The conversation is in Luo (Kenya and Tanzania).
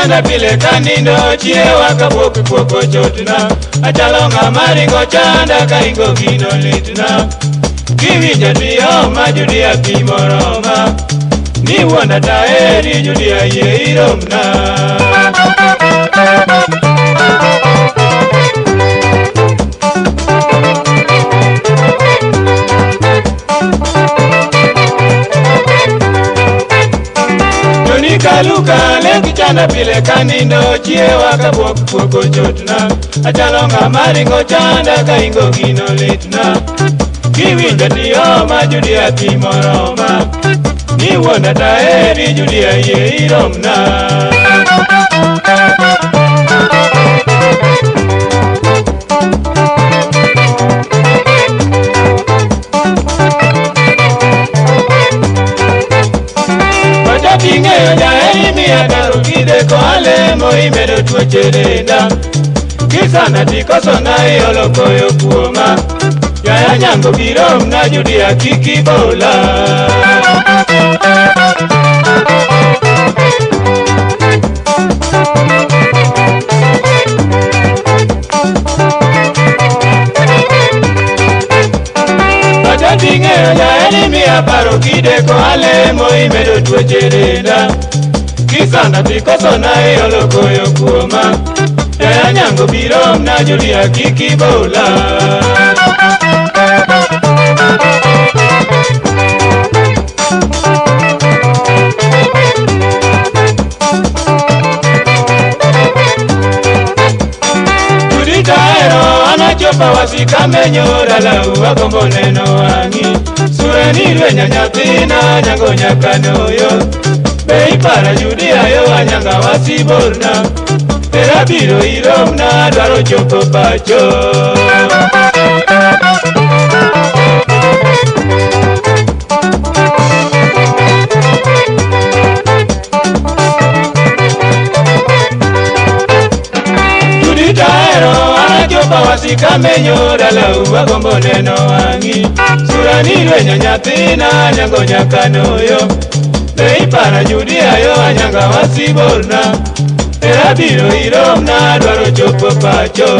Chanda pile kanindo chiewa kapok kuok ochotna. Achalo ng'ama ringo chanda ka ingo gino litna. Kiwinjo tioma Judia pi moroma. Ni wuonda taeri Judia yie iromna. Joni kaluka lek chanda pile kanindo chiewa kapok kuok ochotna. Achalo ng'ama ringo chanda ka ingo gino litna. Kiwinjo tioma Judia pi moroma. Ni wuonda taeri Judia yie iromna. Pacha ting'eyo jaheri miya daro kideko alemo imedo tuoche denda. Kisana tikosona iolo koyo kuoma. Yaya nyango biromna Judia kik ibola. Pacha ting'eyo jaheri miya paro kideko alemo imedo tuoche denda. Kisana tikosona iolo koyo kuoma. Yaya nyango biromna Judia kik ibola. Judita ero anachopa wasika menyo dalau agombo neno wang'i. Sure ni rwenya nyathina nyango nyakanoyo. Be ipara Judia yo anyanga wasiborna. Tera biro iromna dwaro chopo pacho. Judita ero anachopa wasika menyo dalau agombo neno wang'i. Sura ni rwenyo nyathina nyango nyakanoyo. Be ipara Judia yo anyanga wasiborna. Tera biro iromna dwaro chopo pacho.